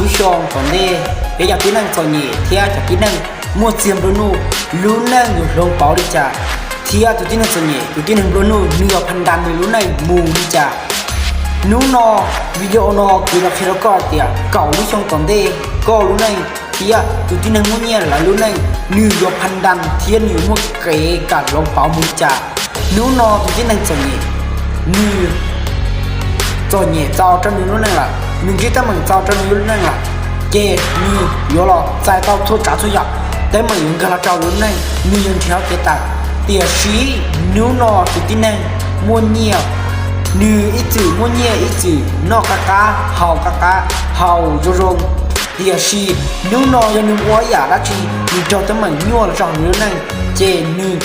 Xyoo tom ntej, peb cov tib neeg txom nyem thiab cov tib neeg muaj txiag nplua nuj, lub neej yuav hloov pauv li cas, thiab tus tib neeg txom nyem, tus tib neeg nplua nuj nws yuav pha nra nws lub neej mus li cas. Hnub no, video no kuv yuav qhia rau koj tias kaum lub xyoo tom ntej, koj lub neej thiab tus tib neeg muaj nyiaj lawv lub neej nws yuav pha nra thiab nws yuav muaj kev kam hloov pauv mus li cas. Hnub no tus tib neeg txom nyem, nws txom nyem txaus rau nws lub neej lawm, nws ntsib teeb meem txaus rau nws lub neej lawm, ces nws yuav los txais tau txhua tsav txhua yam, teeb meem yuav nkag los rau lub neej, nws yuav nrhiav kev tawm. Tiam sis hnub no tus tib neeg muaj nyiaj, nws ib txwm muaj nyiaj ib txwm noj qab qab haus qab qab haus zoo zoo, tiam sis hnub no yog nws ua ib yam dab tsi nws raug teeb meem nyuaj los rau nws lub neej, ces nws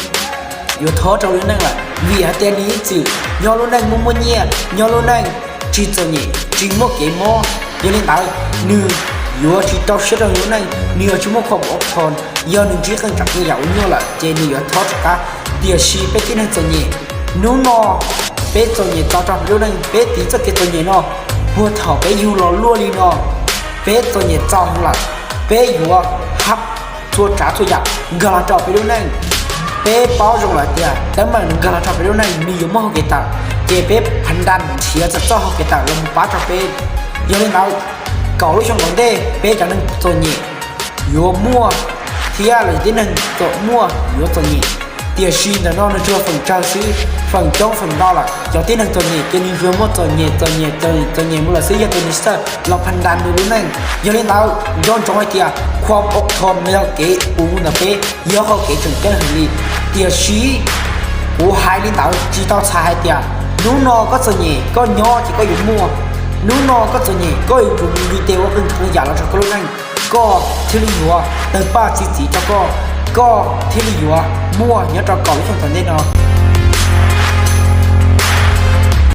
yuav thov rau lub neej lawm, vim hais tias nws ib txwm nyob lub neej muaj muaj nyiaj, nyob lub neej tsis txom nyem tsis muaj kev mob. Yog li ntawd, nws yuav tsis rau siab rau nws lub neej, nws yuav tsis muaj khuam ob thon. Yog nws ntsib qee tsam qee yam uas nyuaj lawm ces nws yuav thov rov qab. Tiam sis peb tib neeg txom nyem, hnub no peb txom nyem txaus rau peb lub neej, peb tiv txoj kev txom nyem no, puag thaum peb yug los luaj li no, peb txom nyem txaus heev lawm, peb yuav hab txhua tsav txhua yam nkag los rau peb lub neej. Peb paub zoo lawm tias teeb meem nws nkag los rau peb lub neej nws yuav muaj hau kev tawm, ces peb pha nra nrhiav txog txoj hau kev tawm los mus pab rau peb. Yog li ntawd, kaum lub xyoo tom ntej peb cov neeg txom nyem yuav muaj, thiab los yog tib neeg txom muaj yuav txom nyem. Tiam sis ntawm no nws tsuas feem tsawg xwb, feem coob feem ntau lawm cov tib neeg txom nyem ces nws yuav muaj txom nyem txom nyem txom nyem mus lawm xwb, yog tias nws txawj los pha nra nws lub neej. Yog li ntawd, nco ntsoov hais tias khuam ob thon no yog kev uv ntawm peb, yog qhov kev tseem ceeb heev li. Tiam sis kuv hais li ntawd tsis tau txhais hais tias hnub no koj txom nyem koj nyob ces koj yuav muaj, hnub no koj txom nyem koj yuav tsum mus nqis tes ua qee yam los rau koj lub neej, koj thiaj li yuav tawg paj txi txiv rau koj, koj thiaj li yuav muaj nyob rau kaum lub xyoo tom ntej no.